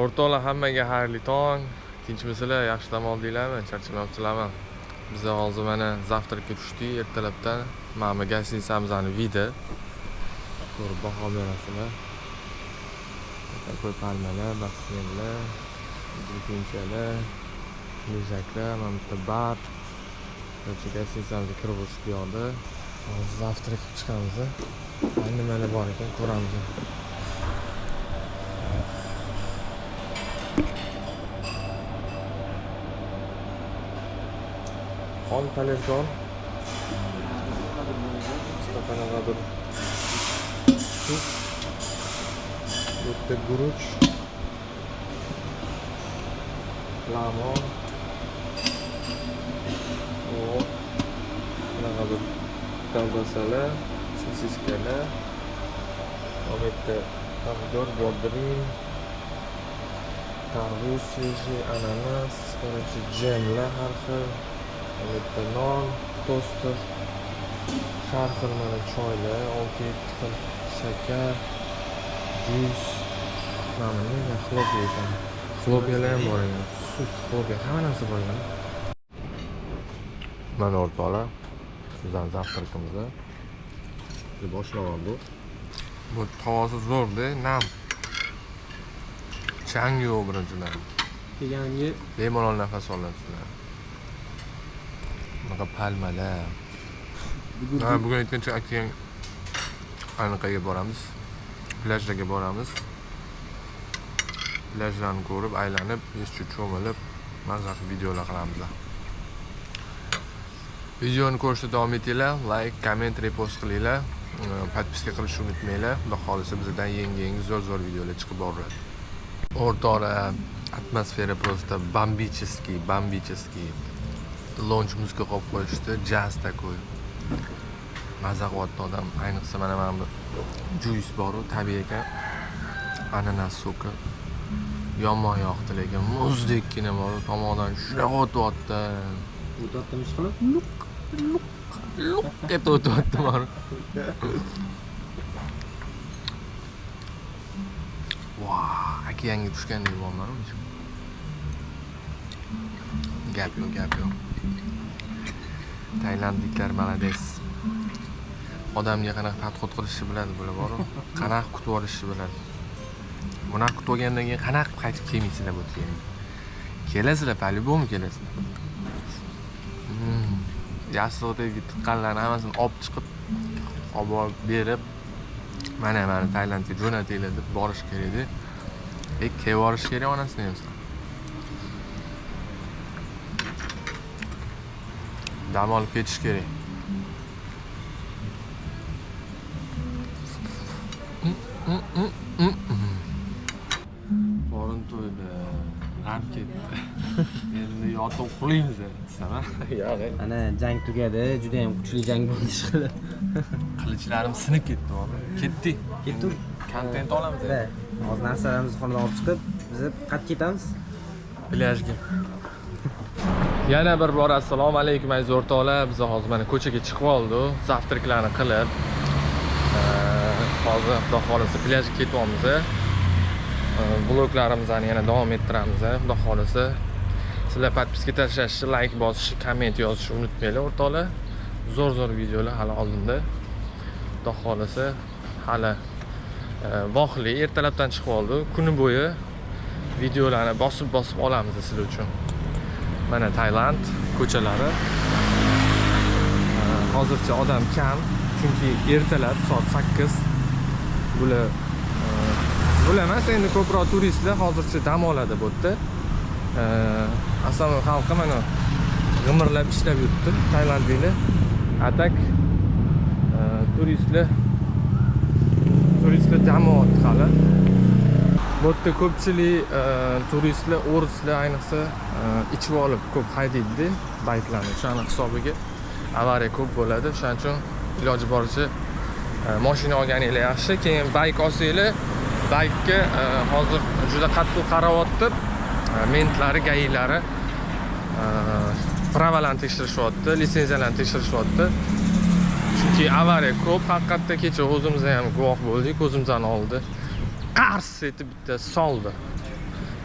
O'rtoqlar, hammaga xayrli tong. Tinchmisizlar, yaxshi dam oldinglarmi? Charchamayapsizlarmi? Biz hozir mana завтрак ka tushdik ertalabdan. Mana bu гостиница mizni вид i. Ko'rib baho berasizlar. Такой palmalar, basseynlar, delfinchalar, лежак lar, mana bitta bar. Короче, гостиница mizga kirib o'tish bu yoqda. Hozir завтрак qilib chiqamiz. Nimalar bor ekan ko'ramiz. Ol tarelka ol. Qanaqadir sup. Bu yerda guruch. Lamon. O qanaqadir kolbasalar, sosiskalar. Bu yerda pomidor, bodring, tarvuz, свежий, ananas, короче, jemlar har xil. Bu yerda non, toster, har xil mana choylar, 6-7 xil shakar, juice. Mana nima хлопья ekan. Хлопья lar ham bor ekan. Sut, хлопья, hamma narsa bor ekan. Mana o'rtoqlar, bizning завтрак imiz. Boshlab oldi. Bu havosi zo'rda, nam. Chang yo'q birinchidan. Deganga Bemalol nafas olasizlar. Bunaqa palmalar. Ha, bugun aytgancha okean anaqaga boramiz. Plyajlarga boramiz. Plyajlarni ko'rib, aylanib, yuzcha cho'milib, maza qilib videolar qilamiz. Videoni ko'rishda davom etinglar, like, komment, repost qilinglar, подписка qilishni unutmanglar. Xudo xohlasa bizdan yangi-yangi zo'r-zo'r videolar chiqib boradi. O'rtoqlar, atmosfera просто бомбический, бомбический. Lounge muzika qo'yib qo'yishdi, jazz такой. Maza qilyapti odam. Ayniqsa mana bu juice bor-u, tabiiy ekan. Ananas soki. Yomon yoqdi, lekin muzdekkina bor, tomoqdan shunaqa o'tyapti. o'tyaptimi ish qilib? Luq, luq, luq etib o'tyapti bor. Vau, okeanga tushgandek bo'lyapman. Gap yo'q, gap yo'q. Tailandliklar молодец. Odamga qanaqa подход qilishni biladi bular bor-u. Qanaqa kutib olishni biladi. Bunaqa kutib olgandan keyin qanaqa qilib qaytib kelmaysizlar bu yerga? Kelasizlar, по-любому kelasizlar. Yastig'idagi tiqqanlarni hammasini olib chiqib, olib borib berib, mana mani Tailandga jo'natinglar deb borish kerak edi. Kelib borish kerak onasini ham. Dam olib ketish kerak. Qorin to'ydi, g'am ketdi. Endi yotib uxlaymiz desam, yo'q. Ana jang tugadi, juda ham kuchli jang bo'ldi ishqilib. Qilinchlarim sinib ketdi, o'g'lim. Ketdik. Ketdik. Kontent olamiz. Да. Hozir narsalarimizni xonadan olib chiqib, biz qayerga ketamiz? Plyajga. Yana bir bor assalomu alaykum aziz o'rtoqlar. Biz hozir mana ko'chaga chiqib oldik, завтрак larni qilib. Hozir Xudo xohlasa plyajga ketyapmiz. Vloglarimizni yana davom ettiramiz. Xudo xohlasa sizlar подписка tashlashni, like bosishni, komment yozishni unutmanglar o'rtoqlar. Zo'r-zo'r videolar hali oldinda. Xudo xohlasa hali vaqtli ertalabdan chiqib oldik. Kuni bo'yi videolarni bosib-bosib olamiz sizlar uchun. Mana Tailand ko'chalari. Hozircha odam kam, chunki ertalab soat 8. Bular bular emas, endi ko'proq turistlar hozircha dam oladi bu yerda. Asl xalqi mana g'imirlab ishlab yuribdi tailandliklar. A так turistlar dam olyapti hali. Bu yerda ko'pchilik turistlar, o'rislar ayniqsa ichib olib ko'p haydaydi bayklarni. O'shani hisobiga avariya ko'p bo'ladi. O'shaning uchun iloji boricha mashina olganinglar yaxshi. Keyin bayk olsanglar, baykka hozir juda qattiq qarayapti. Mentlari, gailari pravalarni tekshirishyapti, litsenziyalarni tekshirishyapti. Chunki avariya ko'p haqiqatda. Kecha o'zimiz ham guvoh bo'ldik, ko'zimizdan oldi. Qars etib bitta soldi.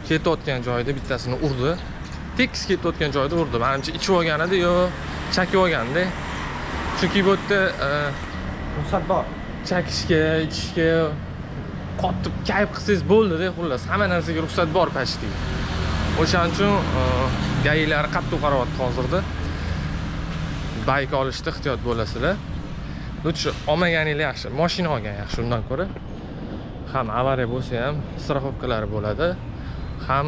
Ketayotgan joyida bittasini urdi. Tekis ketayotgan joyida urdi. Menimcha ichib olgan edi yo chakib olganda. Chunki bu yerda Ruxsat bor. Chakishga, ichishga qotib kayf qilsangiz bo'ldi-da, xullas, hamma narsaga ruxsat bor почти. O'shaning uchun GAIlar qattiq qarayapti hozirda. Bayk olishda ehtiyot bo'lasizlar. Lучше olmaganinglar yaxshi, mashina olgan yaxshi undan ko'ra. Ham avariya bo'lsa ham страховкалari bo'ladi, ham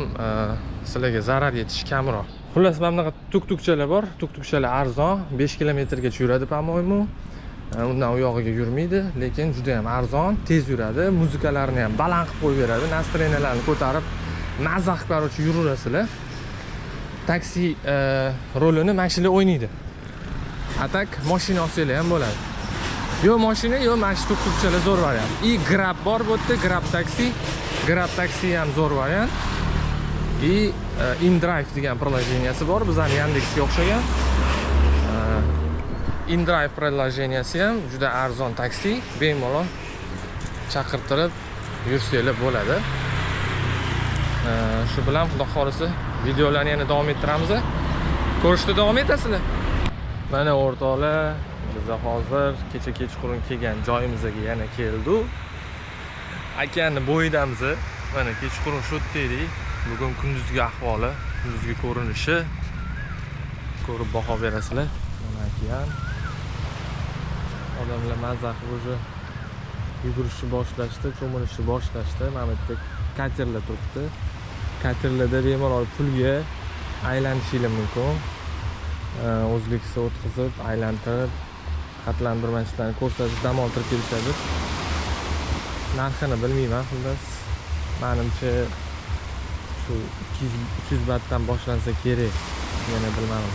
sizlarga zarar yetishi kamroq. Xullas, mana bunaqa tuk-tukchalar bor. Tuk-tukchalar arzon, 5 kilometrgacha yuradi, по-моему. Undan u yog'iga yurmaydi, lekin juda ham arzon, tez yuradi, muzikalarini ham baland qilib qo'yib beradi, настроенияларni ko'tarib, mazza qilib короче yuraverasizlar. Taksi rolini mashina o'ynaydi. A tak mashina olsanglar ham bo'ladi. Yo mashina, yo mana shu tuk-tukchalar zo'r variant. И Grab bor bu yerda, Grab taksi, Grab taksi ham zo'r variant. И InDrive degan приложениеsi bor, bizning Yandexga o'xshagan. InDrive приложениеsi ham juda arzon taksi, bemalol chaqirtirib yursanglar bo'ladi. Shu bilan Xudo xolisa videolarni yana davom ettiramiz. Ko'rishda davom etasizlar. Mana o'rtoqlar, biz hozir kecha kechqurun kelgan joyimizga yana keldik. Okeanning bo'yidamiz. Mana kechqurun shu yerda edik. Bugun kunduzgi ahvoli, kunduzgi ko'rinishi ko'rib baho berasizlar. Mana okean. Odamlar mazza qilib уже yugurishni boshlashdi, cho'milishni boshlashdi. Mana bu yerda katerlar turibdi. Katerlarda bemalol pulga aylanishinglar mumkin. O'zbekistonga o'tkazib, aylantirib, qatlantirmasliklarni ko'rsatib, dam oldirib kelishadi. Narxini bilmayman, xullas. Menimcha shu 200-300 batdan boshlansa kerak. Yana bilmadim.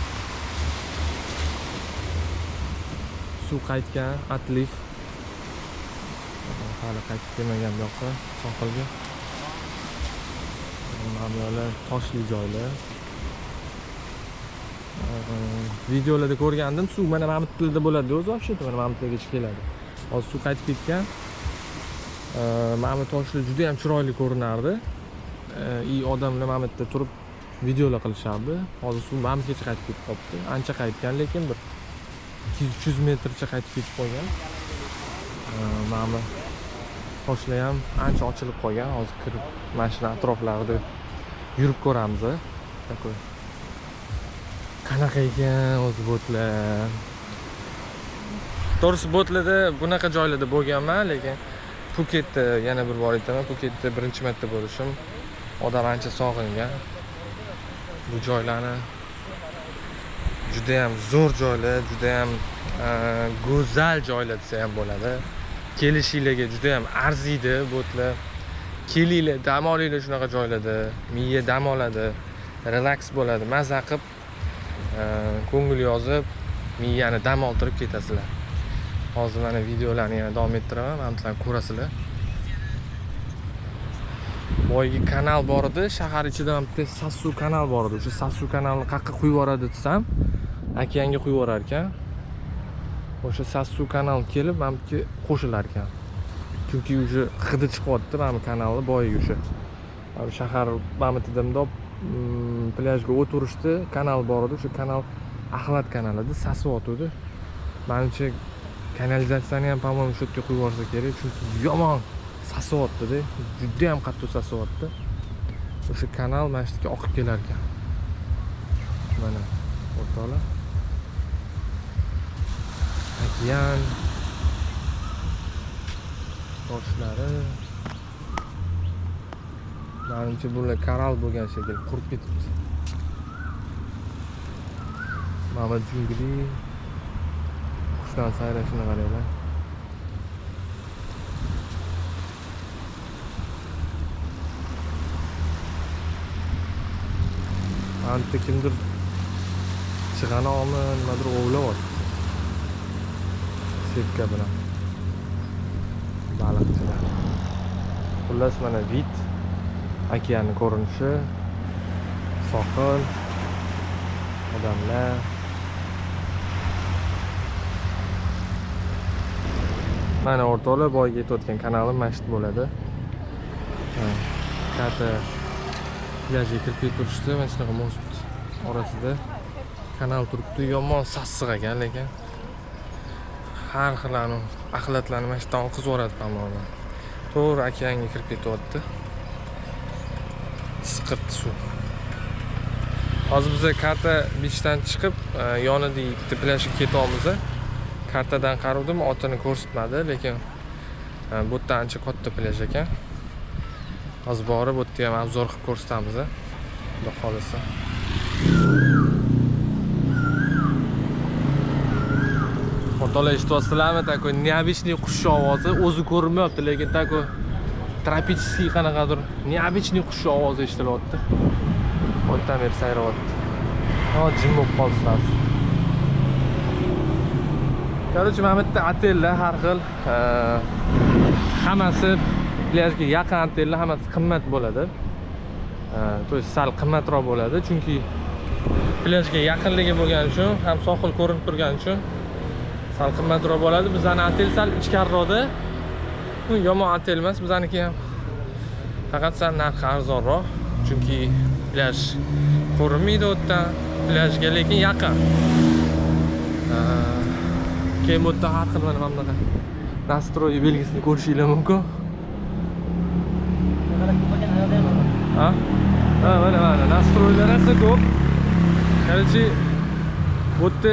Suv qaytgan, atlif. Hali qaytib kelmagan bu yoqqa, sohilga. Mana bu yoqlar toshli joylar. Videolarda ko'rgandim, suv mana bu yerda bo'ladi o'zi, вообще-то mana bu yergacha keladi. Hozir suv qaytib ketgan. Mana bu toshlar juda ham chiroyli ko'rinardi. И odamlar mana bu yerda turib videolar qilishardi. Hozir suv mana bu yergacha qaytib ketib qolibdi. Ancha qaytgan, lekin bir 200-300 metrcha qaytib ketib qolgan. Mana bu toshlar ham ancha ochilib qolgan. Hozir kirib mana shuni atroflarida yurib ko'ramiz. Такой qanaqa ekan o'zi botlar. To'g'risi botlarda bunaqa joylarda bo'lganman, lekin Puketda yana bir bor aytaman, Puketda birinchi marta bo'lishim. Odam ancha sog'ingan. Bu joylarni juda ham zo'r joylar, juda ham go'zal joylar desa ham bo'ladi. Kelishinglarga juda ham arziydi botlar. Kelinglar, dam olinglar shunaqa joylarda, miya dam oladi, relaks bo'ladi, maza qilib ko'ngil yozib, miyani dam oldirib ketasizlar. Hozir mana videolarni yana davom ettiraman, mana bularni ko'rasizlar. Boyagi kanal bor edi, shahar ichida ham bitta Sassu kanal bor edi. O'sha Sassu kanalni qayerga quyib yuboradi desam, okeanga quyib yuborar ekan. O'sha Sassu kanal kelib mana bu yerga qo'shilar ekan. Chunki уже hidi chiqyapti mana bu kanalni boyagi o'sha. Mana bu shahar mana bu yerda bundoq plyajga o'tirishdi, kanal bor edi. O'sha kanal axlat kanali edi, sasiyotdi. Menimcha kanalizatsiyani ham по-моему shu yerga quyib yuborsa kerak, chunki yomon sasiyotdi-da, juda ham qattiq sasiyotdi. O'sha kanal mana shu yerga oqib kelar ekan. Mana o'rtoqlar. Okean toshlari. Menimcha bular koral bo'lgan shekilli, qurib ketibdi. Mana bu jungli qushlar sayrashini qaranglar. Mana bu kimdir chig'anoqmi, nimadir ovlayapti. Setka bilan. Baliqchilar. Xullas mana vid okeanning ko'rinishi, sohil, odamlar. Mana o'rtoqlar, boyga ketayotgan kanalim mana shu bo'ladi. Katta Plyajga kirib turishdi. Mana shunaqa мост orasida kanal turibdi. Yomon sassiq ekan, lekin har xil anu axlatlarni mana shu yerdan oqizib yuboradi, по-моему. To'g'ri okeanga kirib ketyapti. Siqirti suv. Hozir biz Kata Beachdan chiqib, yonidagi bitta plyajga ketyapmiz. Kartadan qaravdim, otini ko'rsatmadi, lekin bu yerda ancha katta plyaj ekan. Hozir borib, bu yerda ham обзор qilib ko'rsatamiz. Xudo xohlasa. O'rtoqlar, eshityapsizlarmi? Такой необычный qush ovozi, o'zi ko'rinmayapti, lekin такой тропический qanaqadir необычный qush ovozi eshitilyapti. O'tdan beri sayrayapti. Hozir jim bo'lib qoldi сразу. Короче, mana bu yerda otellar har xil, hammasi plyajga yaqin otellar, hammasi qimmat bo'ladi. То есть sal qimmatroq bo'ladi, chunki plyajga yaqinligi bo'lgani uchun, ham sohil ko'rinib turgani uchun sal qimmatroq bo'ladi. Bizani otel sal ichkariroqda. Bu yomon otel emas, bizaniki ham. Faqat sal narxi arzonroq, chunki plyaj ko'rinmaydi u yerdan, plyajga lekin yaqin. Keyin bu yerda har xil mana bunaqa настрой belgisini ko'rishinglar mumkin. Ha? Ha, mana mana настрой lar rosa ko'p. Короче, bu yerda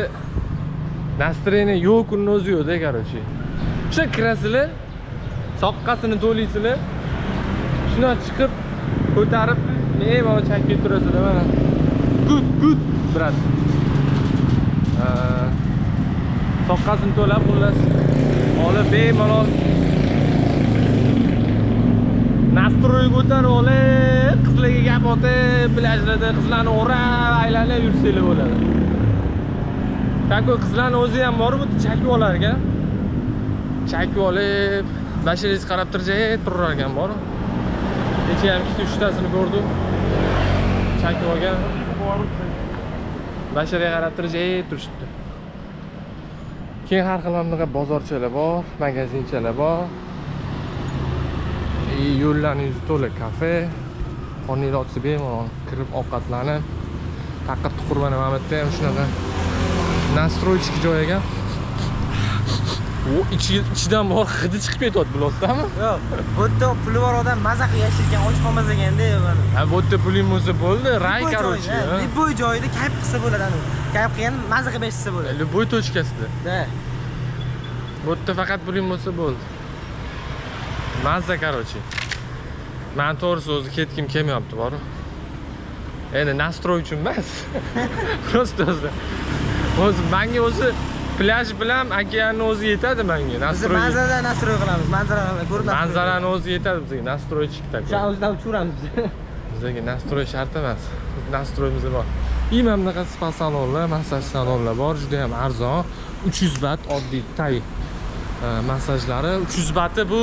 настроение yo'q kunni o'zi yo'qda, короче. O'sha kirasizlar, soqqasini to'laysizlar. Shundan chiqib, ko'tarib, bemalol chakka turasizlar mana. Good, good, брат. Soqqasini to'lab, xullas, olib bemalol настрой ko'tarib olib, qizlarga gap otib, plyajlarda qizlarni o'rab, aylanib yursanglar bo'ladi. Такой qizlarni o'zi ham bor, bu chakib olar ekan. Chakib olib, basharingiz qarab tursa, turar ekan bor. Kecha ham ikkita uchtasini ko'rdim. Chakib olgan. Basharaga qarab tursa, turishibdi. Keyin har xil bunaqa bozorchalar bor, magazinchalar bor. Yo'llarning yuzi to'la kafe. Qorningiz ochsa bemalol kirib ovqatlanib, taqir tuqur mana bu yerda ham shunaqa настройчик joy ekan. U ichidan bor hidi chiqib ketyapti, bilasizmi? Yo'q, bu yerda puli bor odam maza qilib yashayotgan, och qolmas ekanda, mana. Ha, bu yerda puling bo'lsa bo'ldi, рай, короче. Любой joyda kayf qilsa bo'ladi anu. Kayf qilgan, maza qilib yashasa bo'ladi. Любой точка sida. Да. Bu yerda faqat puling bo'lsa bo'ldi. Mazza, короче. Men to'g'risi o'zi ketgim kelmayapti, bor. Endi настрой uchun emas. Просто o'zi. O'zi menga o'zi plyaj bilan okeanni o'zi yetadi menga. Biz Настрой. Manzaradan настрой qilamiz, manzarani ko'rib. Manzarani o'zi yetadi bizga, настройчик такой. O'sha o'zidan uchiramiz biz. Bizga настрой shart emas. Настрой imiz bor. И mana bunaqa spa salonlar, massaj salonlar bor, juda ham arzon. 300 bat oddiy tay massajlari. 300 bati bu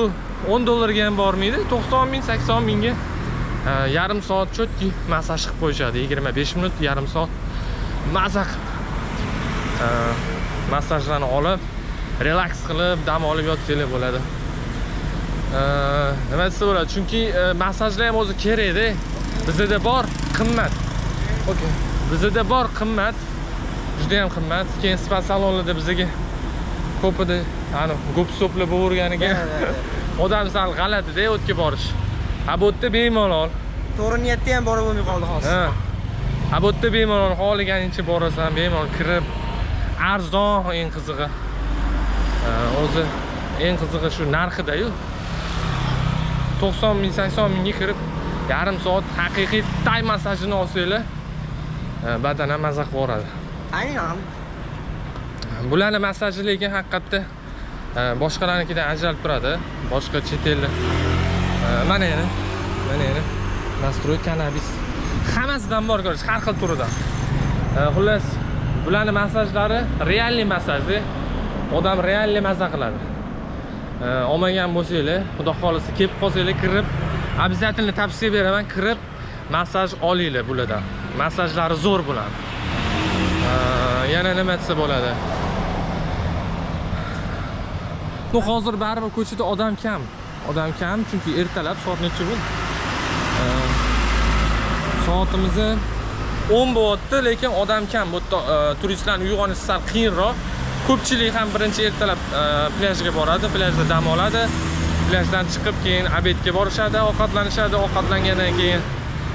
10 dollarga ham bormaydi. 90 ming, 80 mingga yarim soat чётко massaj qilib qo'yishadi. 25 minut, yarim soat maza qilib massajlarni olib, relaks qilib, dam olib yotsanglar bo'ladi. Nima desa bo'ladi? Chunki massajlar ham o'zi kerakda. Bizda bor qimmat. Okey. Bizda bor qimmat. Juda ham qimmat. Keyin spa salonlarda bizga ko'pida ani go'p-so'plar bo'laverganiga odam sal g'alatida o'tga borish. Ha, bu yerda bemalol. To'g'ri niyatda ham borib bo'lmay qoldi hozir. Ha. Ha, bu yerda bemalol xohlaganingcha borasan, bemalol kirib, arzon, eng qizig'i. O'zi eng qizig'i shu narxida-yu. 90 ming, 80 mingga kirib, yarim soat haqiqiy tay massajini olsanglar, badan ham maza qilib yuboradi. Aynan. Bularni massaji lekin haqiqatda boshqalarnikidan ajralib turadi. Boshqa chet elda. Mana yana, mana yana настрой kannabis. Hammasidan bor, ko'rish, har xil turidan. Xullas, bularni massajlari реальный massajda. Odam реальный maza qiladi. Olmagan bo'lsanglar, xudo xolisa kelib qolsanglar, kirib, обязательно tavsiya beraman, kirib massaj olinglar bulardan. Massajlari zo'r bularni. Yana nima desa bo'ladi? Bu hozir baribir ko'chada odam kam. Odam kam, chunki ertalab soat necha bo'ldi? Soatimizni 10 bo'lyapti, lekin odam kam. Bu yerda turistlarni uyg'onishi sal qiyinroq. Ko'pchilik ham birinchi ertalab plyajga boradi, plyajda dam oladi. Plyajdan chiqib keyin обед ga borishadi, ovqatlanishadi. Ovqatlangandan keyin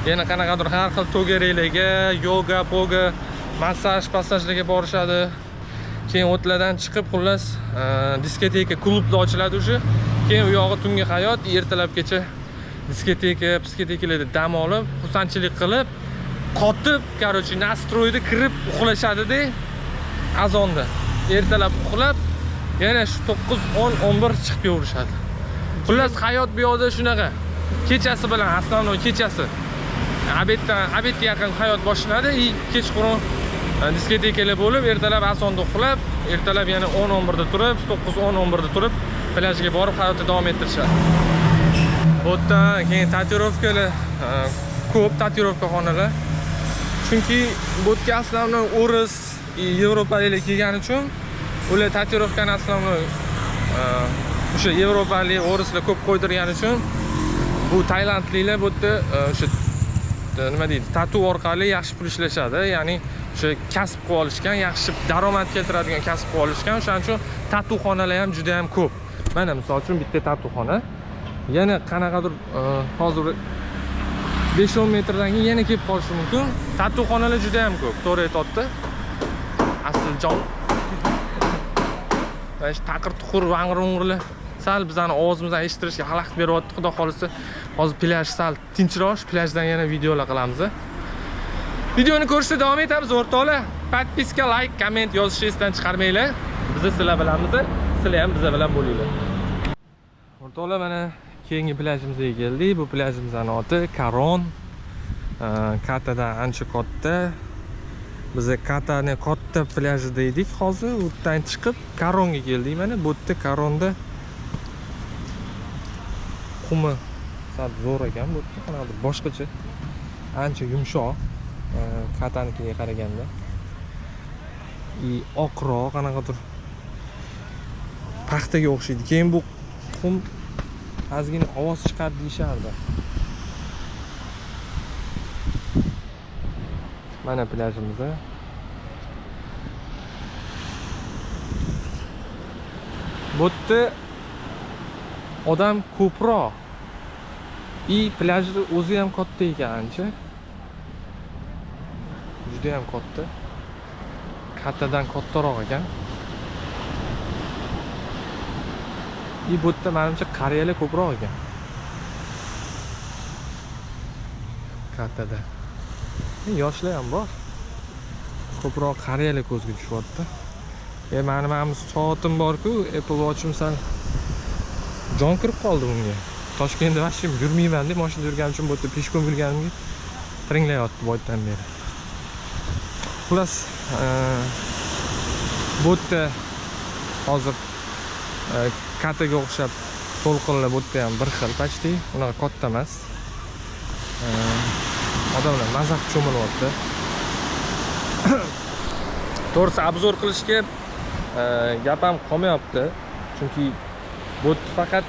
yana qanaqadir har xil to'garaklarga, yoga, poga, massaj, passajlarga borishadi. Keyin o'tlardan chiqib, xullas, diskoteka, klublar ochiladi уже. Keyin u yog'i tungi hayot, ertalabgacha diskoteka, piskotekalarda dam olib, xursandchilik qilib, qotib, короче, настрой da kirib uxlashadi-da azonda. Ertalab uxlab, yana shu 9, 10, 11 chiqib kelaverishadi. Xullas, hayot bu yoqda shunaqa. Kechasi bilan, основной kechasi. Обед dan, обед ga yaqin hayot boshlanadi, и kechqurun diskotekalar bo'lib, ertalab azonda uxlab, ertalab yana 10-11 da turib, 9-10-11 da turib, plyajga borib hayotni davom ettirishadi. Bu yerdan keyin tatuirovkalar, ko'p tatuirovka xonalar. Chunki bu yerga основной o'ris, yevropaliklar kelgani uchun ular tatuirovkani основной o'sha yevropalik o'rislar ko'p qo'ydirgani uchun bu tailandliklar bu yerda o'sha nima deydi, tatu orqali yaxshi pul ishlashadi, ya'ni o'sha kasb qilib olishgan, yaxshi daromad keltiradigan kasb qilib olishgan. O'shaning uchun tatu xonalar ham juda ham ko'p. Mana misol uchun bitta tatu xona, yana qanaqadir hozir 5-10 metrdan keyin yana kelib qolishi mumkin. Tatu xonalar juda ham ko'p, to'g'ri aytyapti Asiljon. Mana shu taqir-tuqur, vang'ir-vung'irlar sal bizani ovozimizni eshittirishga xalaqit beryapti. Xudo xolisa hozir plyaj sal tinchroq, plyajdan yana videolar qilamiz. Videoni ko'rishda davom etamiz o'rtoqlar. Подписка, like, komment yozishni esdan chiqarmanglar. Biz sizlar bilanmiz, sizlar ham biz bilan bo'linglar. O'rtoqlar, mana keyingi plyajimizga keldik. Bu plyajimizning oti Karon. Katadan ancha katta. Biz Katani katta plyajida edik hozir. U yerdan chiqib Karonga keldik mana. Bu yerda Karonda qumi sal zo'r ekan, bu yerda qanaqadir boshqacha, ancha yumshoq Katanikiga qaraganda. I oqroq, qanaqadir paxtaga o'xshaydi. Keyin bu qum ozgina ovoz chiqardi deyishardi. Mana plyajimiz. Bu yerda odam ko'proq. I plyajni o'zi ham katta ekan ancha. Juda ham katta. Kattadan kattaroq ekan. I bu yerda menimcha qariyalar ko'proq ekan. Kattada. Yoshlar ham bor. Ko'proq qariyalar ko'zga tushyapti. Mani mana bu soatim bor-ku, Apple Watch'im sal jon kirib qoldi bunga. Toshkentda vashim yurmayman deb mashinada yurganim uchun bu yerda peshkom yurganimga tiringlayapti boydan beri. Xullas, bu yerda hozir Kataga o'xshab to'lqinlar bu yerda ham bir xil почти, unaqa katta emas. Odamlar maza qilib cho'milyapti. To'g'risi obzor qilishga gap ham qolmayapti. Chunki bu yerda faqat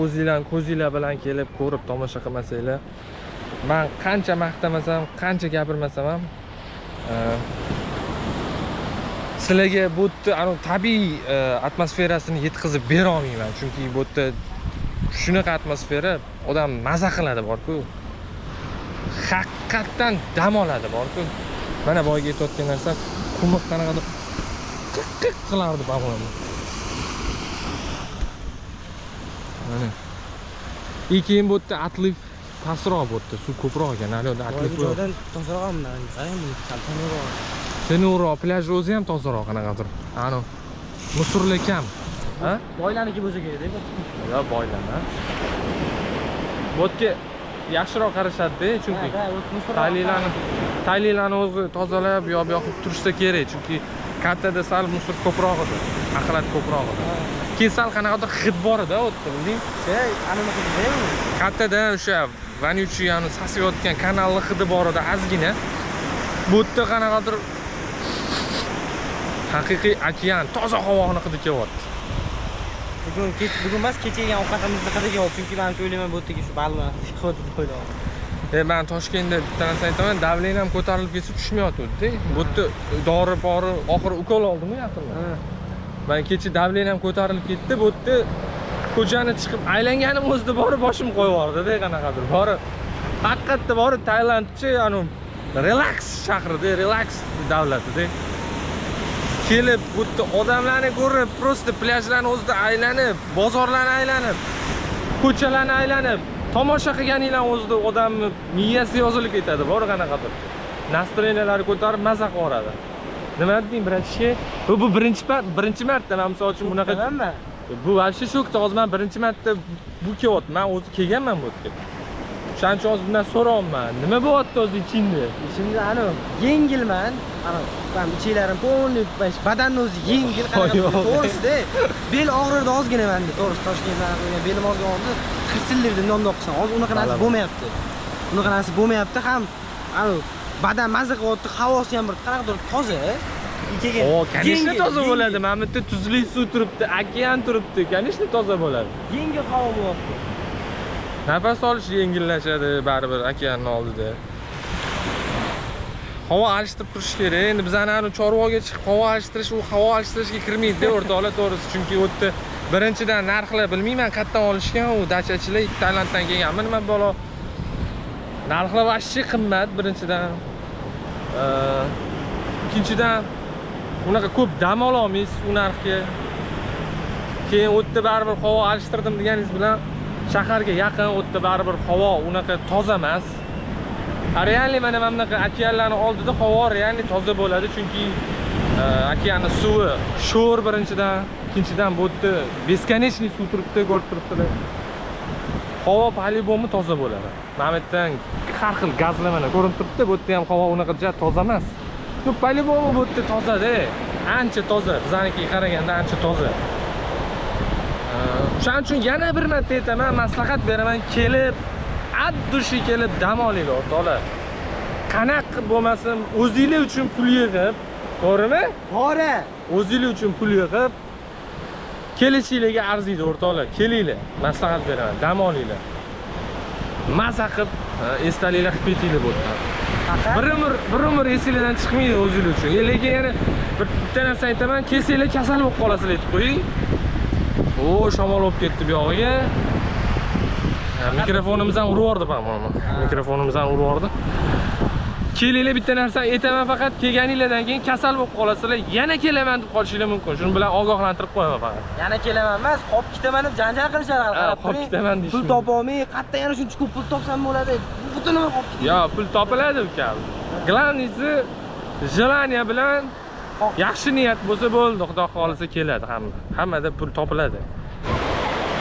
o'zinglar ko'zinglar bilan kelib ko'rib tomosha qilmasanglar, men qancha maqtamasam, qancha gapirmasam ham sizlarga bu yerda tabiiy atmosferasini yetkazib bera olmayman. Chunki bu yerda shunaqa atmosfera, odam maza qiladi bor-ku. Haqiqatdan dam oladi bor-ku. Mana boyga aytayotgan narsa, qumi qanaqadir qiq-qiq qilardi по-моему. Mana. И keyin bu yerda atlif pastroq bu yerda, suv ko'proq ekan. Hali yerda atlif yo'q. Joydan tozaroq ham, qarang, buni sal tozaroq. Tenuroq, plyaj o'zi ham tozaroq qanaqadir. Ano, musurlar kam. Ha? Boylarniki bo'lsa kerak-da bu. Yo'q, boylar, ha. Bu yerga yaxshiroq qarashadi-da, chunki taylilarni o'zi tozalab, bu yoq qilib turishsa kerak, chunki kattada sal musur ko'proq edi, axlat ko'proq edi. Keyin sal qanaqadir hid bor edi, u yerda, bilding? Anani hidi. Kattada o'sha вонючий, ya'ni sasiyotgan kanalli hidi bor edi ozgina. Bu yerda qanaqadir haqiqiy okean, toza havoni hidi kelyapti. Bugun emas, kecha yegan ovqatimizni hidi kelyapti, chunki men o'ylayman bu yerdagi shu baliqlarni hidi deb o'ylayman. Man Toshkentda bitta narsa aytaman, давление m ko'tarilib ketsa tushmayotgandi. Bu yerda dori pori oxiri ukol oldimmi yaqinda. Man kecha давление m ko'tarilib ketdi. Bu yerda ko'chani chiqib aylanganim o'zida borib boshim qo'yib yubordi-da, qanaqadir. Borib haqiqatda borib Tailandchi, anu relax shahrida, relax davlatida. Kelib bu yerda odamlarni ko'rib, просто plyajlarni o'zida aylanib, bozorlarni aylanib, ko'chalarni aylanib, tomosha qilganinglar o'zida odamni miyasi yozilib ketadi, bor qanaqadir. Настроения lari ko'tarib maza qilib yuboradi. Nima deding, братишка? Bu birinchi marta men misol uchun bunaqa Nima? Bu вообще shokda. Hozir men birinchi marta bu kelyapti. Men o'zi kelganman bu yerga. O'shaning uchun hozir bundan so'rayapman. Nima bo'lyapti o'zi ichingda? Ichimda anu yengilman. Anu man ichiklarim полный badanni o'zi yengil qanaqa Yo'q. to'g'risida bel og'rirdi ozgina menda, to'g'risi Toshkentdan qo'ygan belim ozgina og'rirdi, xirsillardi bundoq qilsam. Hozir unaqa narsa bo'lmayapti. Unaqa narsa bo'lmayapti ham anu badan maza qilyapti, havosi ham bir qanaqadir toza. Keyin O, конечно yengil, toza yengil. bo'ladi. Mana bu yerda tuzli suv turibdi, okean turibdi. Конечно toza bo'ladi. Yengil havo bo'lyapti. Nafas olish yengillashadi baribir okeanning oldida. Havo alishtirib turish kerak. Endi bizani anu Chorvoqga chiqib havo alishtirish, u havo alishtirishga kirmaydi o'rtoqlar, to'g'risi. Chunki u yerda birinchidan narxlar bilmayman qayerdan olishgan, u dachachilar Tailanddan kelganmi nima balo. Narxlar вообще qimmat birinchidan. Ikkinchidan unaqa ko'p dam ola olmaysiz u narxga. Keyin u yerda baribir havo alishtirdim deganingiz bilan shaharga yaqin, u yerda baribir havo unaqa toza emas. Реально mana bunaqa okeanlarni oldida havo реально toza bo'ladi, chunki okeanning suvi sho'r birinchidan, ikkinchidan bu yerda бесконечный suv turibdi, ko'rib turibdilar. Havo по-любому toza bo'ladi. Mana bu yerdan har xil gazlar mana ko'rinib turibdi, bu yerda ham havo unaqa ja toza emas. Ну, по-любому bu yerda toza-da, ancha toza. Bizanikiga qaraganda ancha toza. O'shaning uchun yana bir marta aytaman, maslahat beraman, kelib от души kelib dam olinglar o'rtoqlar. Qanaqa qilib bo'lmasin, o'zinglar uchun pul yig'ib, to'g'rimi? To'g'ri. O'zinglar uchun pul yig'ib kelishinglarga arziydi o'rtoqlar. Kelinglar, maslahat beraman, dam olinglar. Maza qilib esdaliklar qilib ketinglar bu yerdan. Faqat Bir umr esinglardan chiqmaydi o'zinglar uchun. Lekin yana bitta narsa aytaman, kelsanglar kasal bo'lib qolasizlar, aytib qo'ying. O, shamol bo'lib ketdi bu yog'iga. Ha, mikrofonimiz ham urib yubordi, по-моему. Mikrofonimiz ham urib yubordi. Kelinglar, bitta narsa aytaman, faqat kelganinglardan keyin kasal bo'lib qolasizlar, yana kelaman deb qolishinglar mumkin. Shuni bilan ogohlantirib qo'yaman faqat. Yana kelaman emas, qolib ketaman deb janjal qilishadi Ha, qarab qolib turing. ketaman deyish Pul mumkin. topa olmay, qayerdan yana shuncha ko'p pul topsam bo'ladi? Butun umr qolib ketaman. Yo, pul topiladi uka. Главный si желание bilan yaxshi niyat bo'lsa bo'ldi, Xudo xohlasa keladi hamma. Hammada pul topiladi.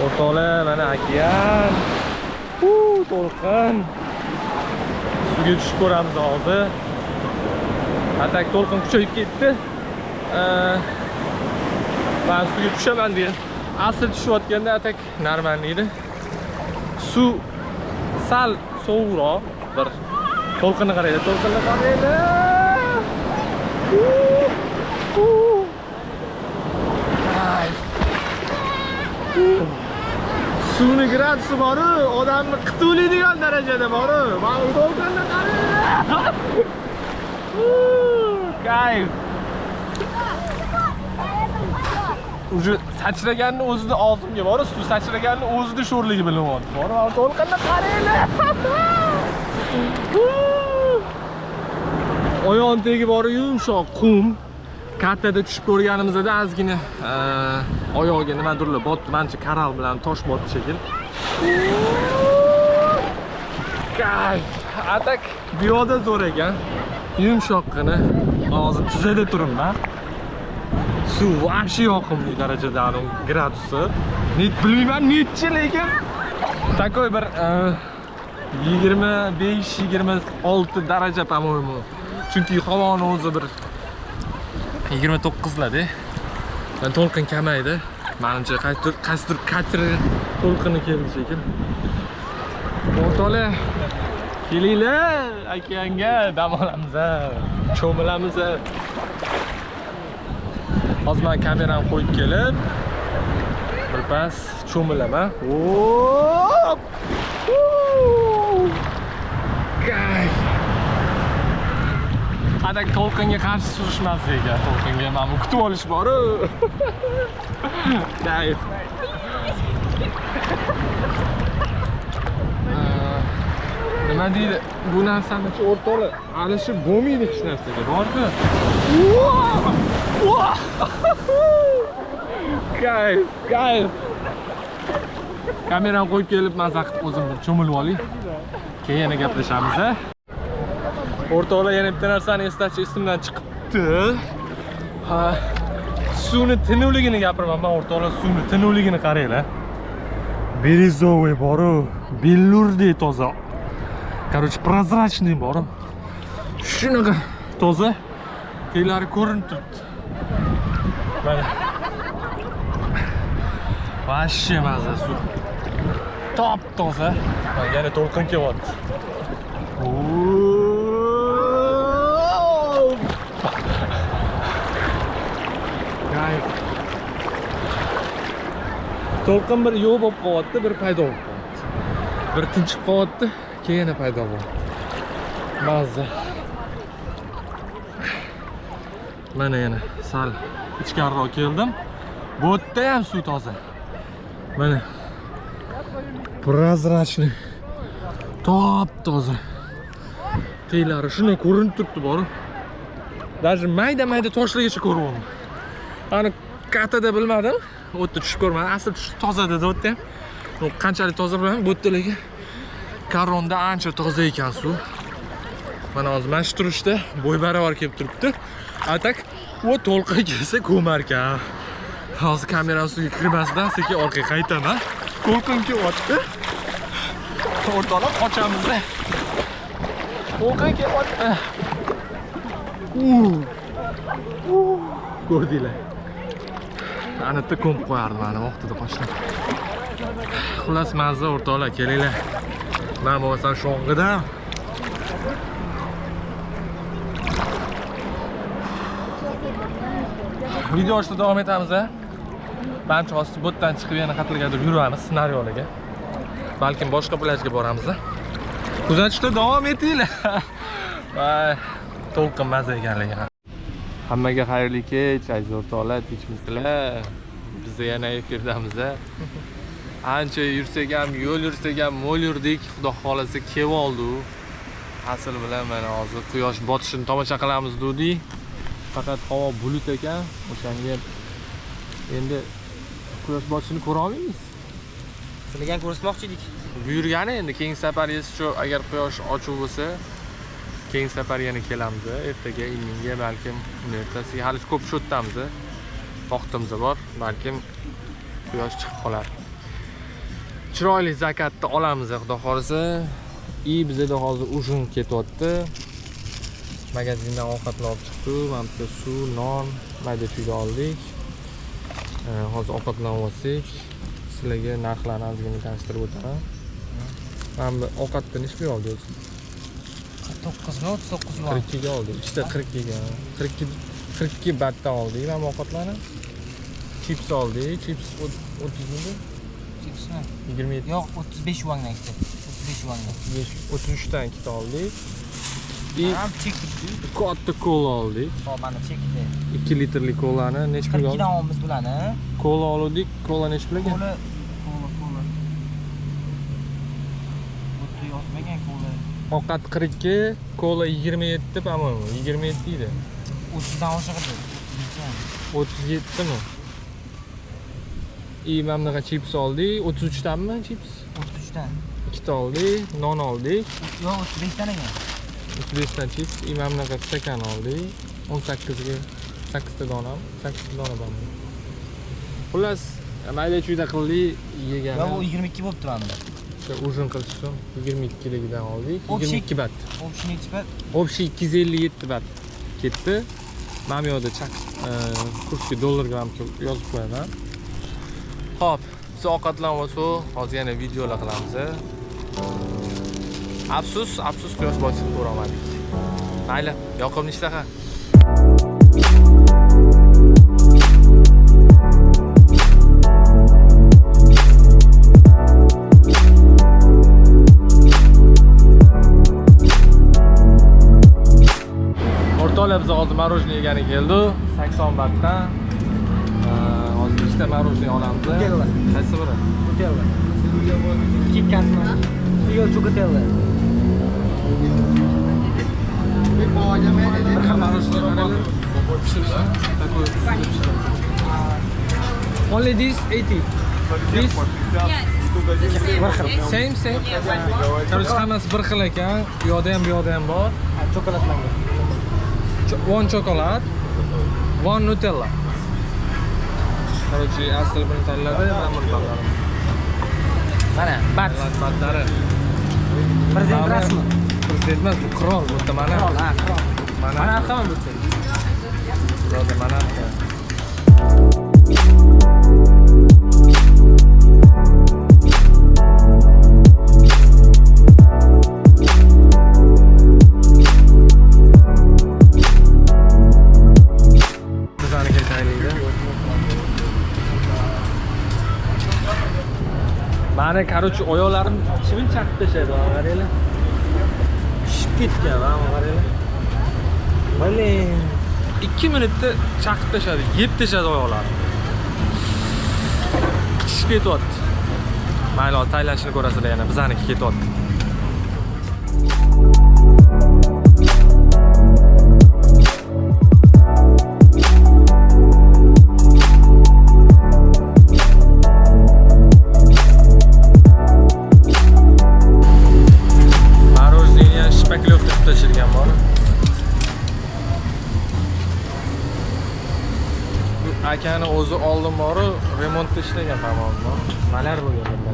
O'rtoqlar, mana okean. U to'lqin. Suvga tushib ko'ramiz hozir. А так to'lqin kuchayib ketdi. Man suvga tushaman degan. Asl tushayotganda а так нормальный edi. Suv sal sovuqroq bir to'lqinni qaranglar, to'lqinni qaranglar. U, u. Ay. Suvni gradusi boru, odamni qituvlaydigan darajada boru. Mana bu to'lqinni qaranglar. Кайф. Уже sachraganni o'zida og'zimga boru, suv sachraganni o'zida sho'rligi bilinyapti. Boru, mana to'lqinni qaranglar. Oyoq tegi bor yumshoq qum. Kattada tushib ko'rganimizda ozgina oyog'iga nimadirlar botdi, manimcha коралл bilan tosh botdi shekilli. Кайф. А так bu yoqda zo'r ekan. Yumshoqqina. Hozir tizada turibman. Suv вообще yoqimli darajada anu gradusi. Net bilmayman nechi, lekin такой bir 25-26 daraja по-моему. Chunki havoni o'zi bir 29larda. Yani to'lqin kamaydi. Manimcha qaysidir kater to'lqini keldi shekilli. O'rtoqlar, kelinglar okeanga dam olamiz, cho'milamiz. Hozir men kameramni qo'yib kelib, birpas cho'milaman. Hop! Kayf. Adak to'lqinga qarshi suzishmas ekan, to'lqinga mana bu kutib olish bor-u. Kayf. Nima deydi? Bu narsani o'rtoqlar alishib bo'lmaydi hech narsaga, borku. Kayf, kayf. Kamerani qo'yib kelib maza qilib o'zim bir cho'milib olay. Keyin yana gaplashamiz, a? O'rtoqlar, yana bitta narsani eslatish esimdan chiqibdi. Ha, suvni tinuvligini gapiraman men o'rtoqlar, suvni tinuvligini qaranglar. Berezovый bor-u, bellurdek toza. Короче, прозрачный bor. Shunaqa toza. Teglari ko'rinib turibdi. Mana. Vashshe maza suv. Top toza. Mana yana to'lqin kelyapti. Kayf. To'lqin bir yo'q bo'lib qolyapti, bir paydo bo'lib qolyapti. Bir tinchib qolyapti, keyin yana paydo bo'ladi. Mazza. Mana yana sal ichkariroq keldim. Bu yerda ham suv toza. Mana прозрачный. Top toza. Teglari shuni ko'rinib turibdi bor. Даже mayda-mayda toshlargacha ko'ryapman. Ani katada bilmadim. U yerda tushib ko'rmadim. Asl tushib toza dedi u yerda ham. Qanchalik toza bilmadim, bu yerda lekin Karonda ancha toza ekan suv. Mana hozir mana shu turishda bo'y baravar kelib turibdi. Atak u to'lqin kelsa ko'mar ekan. Hozir kamerani suvga kirmasdan sekin orqaga qaytaman. To'lqin kelyapti. O'rtoqlar qochamiz. To'lqin kelyapti. Ko'rdinglar. Ana yerda ko'mib qo'yardim, mana vaqtida qochdim. Xullas mazza o'rtoqlar, kelinglar. Men bo'lmasam sho'ng'ida. Video ishda davom etamiz, a? Manimcha hozir bu yerdan chiqib yana qayergadir yuramiz, ssenariylarga. Balkim boshqa plyajga boramiz, a? Kuzatishda davom etinglar. Voy, to'lqin maza ekanligi. Hammaga xayrli kech, aziz o'rtoqlar, tinchmisizlar? Biz yana efirdamiz, a? Ancha yursak ham, yo'l yursak ham, mo'l yurdik. Xudo xolasa kelib oldi. Asl bilan mana hozir quyosh botishini tomosha qilamiz dedik. Faqat havo bulut ekan, o'shanga endi quyosh botishini ko'ra olmaymiz. Sizlarga ham ko'rsatmoqchi edik. Buyurgani endi keyingi safar shu agar quyosh ochiq bo'lsa, keyingi safar yana kelamiz. Ertaga indinga, balkim uni ertasiga hali ko'p shu yerdamiz. Vaqtimiz bor, balkim quyosh chiqib qolar. Chiroyli zakatni olamiz xudo xolasa. I bizda hozir ujun ketyapti. Magazindan ovqatlar olib chiqdi. Mana bu suv, non, mayda chuyda oldik. Hozir ovqatlanib olsak, sizlarga narxlarni ozgina tanishtirib o'taman. Mana bu ovqatni necha pulga oldik o'zi? 49 mi 39 yuan. 42 ga oldik. Ikkita 42 ga. 42 batdan oldik mana bu ovqatlarni. Chips oldik. Chips 30 midi? Chipsmi? 27. Yo'q, 35 yuandan ikkita. 35 yuandan. 33 dan ikkita oldik. Ham chek turibdi. Katta kola oldik. Hop, mana chekdi. 2 litrli kolani necha pulga 42 oldik? dan olamiz bularni. Kola oldik. Kola necha pulga? Kola, kola, kola. Bu yerda yozmagan kola. Ovqat 42, kola 27, по-моему, 27 edi. 30 dan oshiq edi. 37 mi? I mana bunaqa chips oldik. 33 danmi chips? 33 dan. Ikkita oldik, non oldik. Yo'q, 35 dan ekan. 35 dan chips, i mana bunaqa stakan oldik. 18 ga 8 ta dona, 8 ta dona bormi? Xullas, mayda chuyda qildik, yegani. Yo'q, u 22 bo'libdi mana bu. O'sha ujun qilish uchun 22 ligidan oldik. Общий 22 bat. Общий nechi bat? Общий 257 bat ketdi. Mana bu yerda chaq kursga dollarga ham yozib qo'yaman. Xo'p, biz ovqatlanib olsak, hozir yana videolar qilamiz. Afsus, afsus quyosh botishini ko'ra olmadik. Mayli, yoqimli ishtaha. O'rtoqlar, biz hozir мороженое yegani keldi. 80 batdan. Hozir ikkita мороженое olamiz. Nutella. Qaysi biri? Nutella. KitKatmi? Yo, Chocotella. Bir xil мороженое qaranglar. Такой. Only this 80. This same same. Короче, hammasi bir xil ekan. U yoqda ham, bu yoqda ham bor. Ha, chokolad manga. One chocolate, one Nutella. Короче, asl buni tanladi, men buni tanladim. Mana, bat. Batlari. Prezident rasmi. Prezident emas, bu qirol, bu yerda mana. Qirol, ha, qirol. Mana. Mana arqaman bu yerda. Bularda mana. Bizani ketaylikda. Mani, короче, oyoqlarim chivin chaqib tashlaydi, mana qaranglar. Shishib ketgan, mana qaranglar. Блин. 2 minutda chaqib tashladi, yeb tashladi oyoqlarim. Qichishib ketyapti. Mayli, hozir taylanishini ko'rasizlar yana, bizaniki ketyapti. Мороженое ham шпаклёвка qilib tashlagan bor. Bu akani o'zi oldin boru remontda ishlagan, по-моему. Nimalar bo'lgan bunda?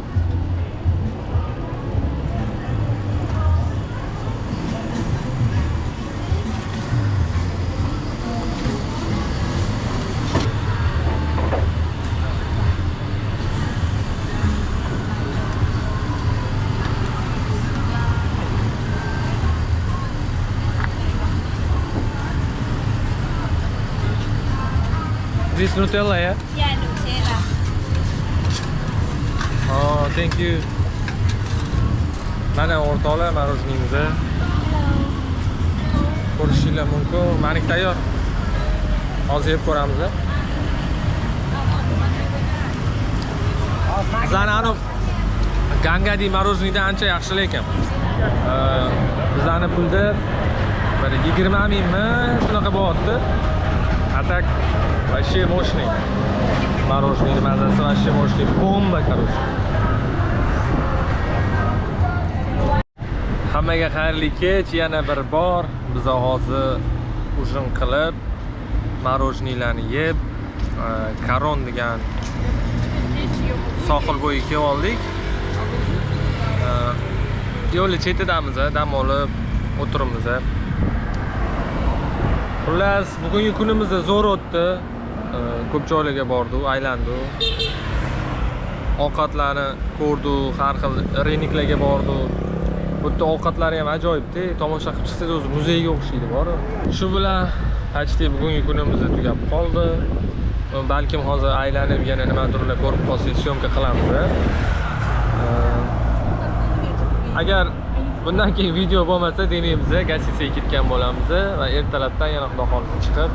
This Nutella, yeah? Yeah, Nutella. Oh, thank you. Mana o'rtoqlar, мороженое miz. Ko'rishinglar mumkin. Maniki tayyor. Hozir yeb ko'ramiz. Bizani anu Gangadi мороженое dan ancha yaxshi lekin. Bizani pulda bir 20 mingmi shunaqa bo'lyapti. А так вообще мощный. Мороженое mazasi вообще мощный. Bomba, короче. Hammaga xayrli kech, yana bir bor biz hozir ужин qilib, мороженое larni yeb, Karon degan sohil bo'yiga kelib oldik. Yo'lni chetidamiz, dam olib o'tiribmiz. Xullas, bugungi kunimiz zo'r o'tdi. Ko'p joylarga bordik, aylandik. Ovqatlarni ko'rdik, har xil рынок larga bordik. Bu yerda ovqatlari ham ajoyib-da, tomosha qilib chiqsangiz o'zi muzeyga o'xshaydi bor. Shu bilan почти bugungi kunimiz tugab qoldi. Balkim hozir aylanib yana nimadirlar ko'rib qolsak, syomka qilamiz. Agar bundan keyin video bo'lmasa, demak biz gостиницаga ketgan bo'lamiz va ertalabdan yana Xudo xohlasa chiqib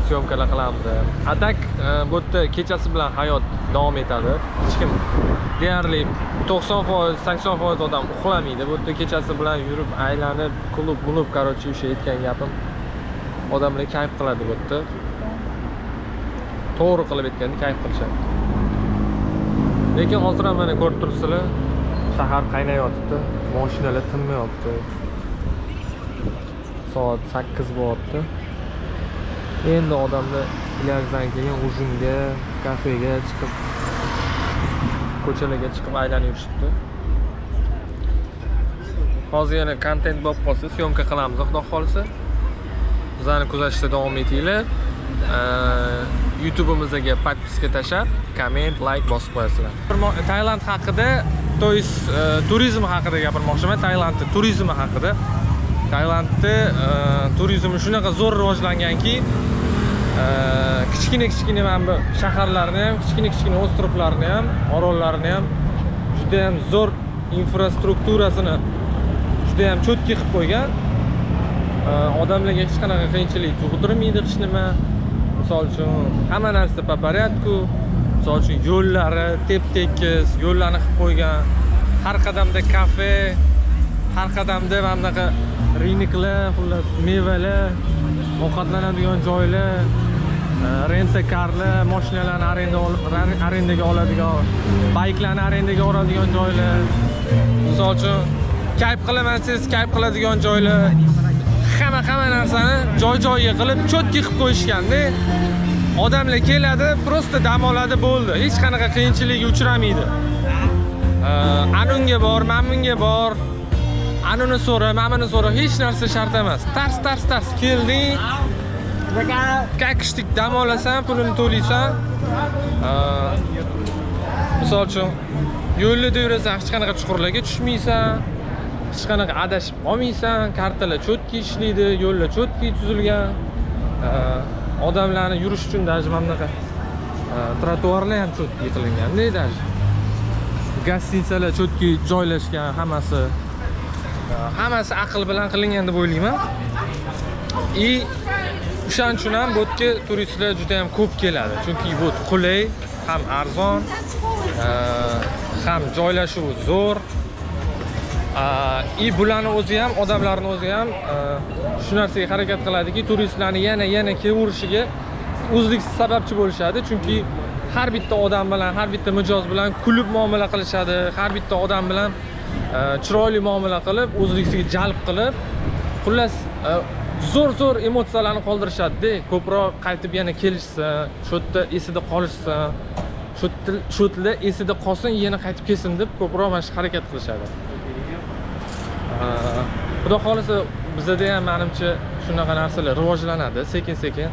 syomkalar qilamiz. А так, bu yerda kechasi bilan hayot davom etadi. Hech kim deyarli 90%, 80% odam uxlamaydi. Bu yerda kechasi bilan yurib, aylanib, klub, mulub, короче, o'sha aytgan gapim. Odamlar kayf qiladi bu yerda. To'g'ri qilib aytganda kayf qilishadi. Lekin hozir ham mana ko'rib turibsizlar, shahar qaynayotibdi, mashinalar tinmayapti. Soat 8 bo'lyapti. Endi odamlar plyajdan keyin ужин ga, kafega chiqib, ko'chalarga chiqib aylanib yurishibdi. Hozir yana kontent bo'lib qolsa, syomka qilamiz, Xudo xohlasa. Bizlarni kuzatishda davom etinglar. YouTube'imizga подписка tashlab, komment, like bosib qo'yasizlar. Tailand haqida, то есть turizm haqida gapirmoqchiman. Tailandda turizmi haqida. Tailandda turizmi shunaqa zo'r rivojlanganki, kichkina-kichkina mana bu shaharlarni ham, kichkina-kichkina ostrovlarni ham, orollarni ham juda ham zo'r infrastrukturasini juda ham cho'tki qilib qo'ygan. Odamlarga hech qanaqa qiyinchilik tug'dirmaydi hech nima. Misol uchun, hamma narsa по порядку. Misol uchun, yo'llari tep-tekis, yo'llarni qilib qo'ygan. Har qadamda kafe, har qadamda mana bunaqa рынок lar, xullas mevalar, ovqatlanadigan joylar, rent-a-carlar, mashinalarni arenda olib, arendaga oladigan, bayklarni arendaga oladigan joylar. Misol uchun, kayf qilaman desangiz, kayf qiladigan joylar. Hamma narsani joy-joyiga qilib, чётко qilib qo'yishganda, odamlar keladi, просто dam oladi, bo'ldi. Hech qanaqa qiyinchilikka uchramaydi. Anunga bor, mamunga bor. Anuni so'ra, mamuni so'ra, hech narsa shart emas. Tars tars tars kelding, kakishdik dam olasan, pulini to'laysan. Misol uchun, yo'lda yurasan, hech qanaqa chuqurlarga tushmaysan, hech qanaqa adashib qolmaysan, kartalar чётко ishlaydi, yo'llar чётко tuzilgan. Odamlarni yurish uchun даже mana bunaqa trotuarlar ham чётко qilinganda даже. Гостиница lar чётко joylashgan hammasi. Hammasi aql bilan qilingan deb o'ylayman. И o'shaning uchun ham bu yerga turistlar juda ham ko'p keladi. Chunki bu qulay, ham arzon, ham joylashuvi zo'r. И bularni o'zi ham, odamlarni o'zi ham shu narsaga harakat qiladiki, turistlarni yana kelaverishiga o'zliksiz sababchi bo'lishadi. Chunki har bitta odam bilan, har bitta mijoz bilan kulib muomala qilishadi, har bitta odam bilan chiroyli muomala qilib, o'zliksiga jalb qilib, xullas zo'r zo'r emotsiyalarni qoldirishadi-da, ko'proq qaytib yana kelishsin, shu yerda esida qolishsin, shu yerda esida qolsin, yana qaytib kelsin deb ko'proq mana shu harakat qilishadi. Xudo xohlasa, bizada ham manimcha shunaqa narsalar rivojlanadi sekin-sekin.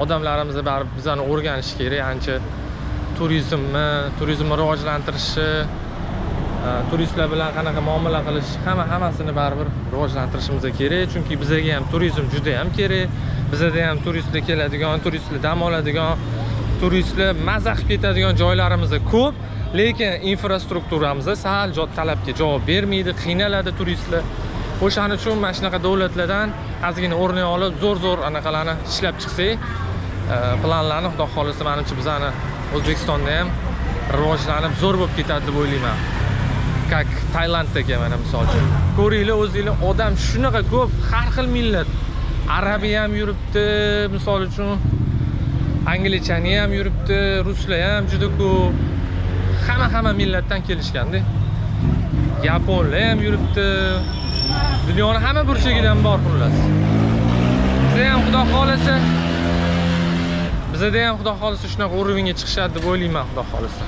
Odamlarimiz baribir bizani o'rganishi kerak ancha turizmni rivojlantirishni, turistlar bilan qanaqa muomala qilish, hammasini baribir rivojlantirishimiz kerak, chunki bizaga ham turizm juda ham kerak. Bizada ham turistlar keladigan, turistlar dam oladigan, turistlar maza qilib ketadigan joylarimiz ko'p, lekin infrastrukturamiz sal talabga javob bermaydi, qiynaladi turistlar. O'shaning uchun mana shunaqa davlatlardan ozgina o'rnak olib, zo'r-zo'r anaqalarni ishlab chiqsak, planlarni, Xudo xohlasa, manimcha bizani O'zbekistonda ham rivojlanib zo'r bo'lib ketadi deb o'ylayman. Как Tailanddagi mana misol uchun. Ko'ringlar o'zinglar, odam shunaqa ko'p, har xil millat. Arabiy ham yuribdi, misol uchun, anglichani ham yuribdi, ruslar ham juda ko'p. Hamma millatdan kelishganda. Yaponlar ham yuribdi. Dunyoni hamma burchagidan bor xullas. Biza ham Xudo xohlasa, bizada ham Xudo xohlasa shunaqa уровень ga chiqishadi deb o'ylayman, Xudo xohlasa.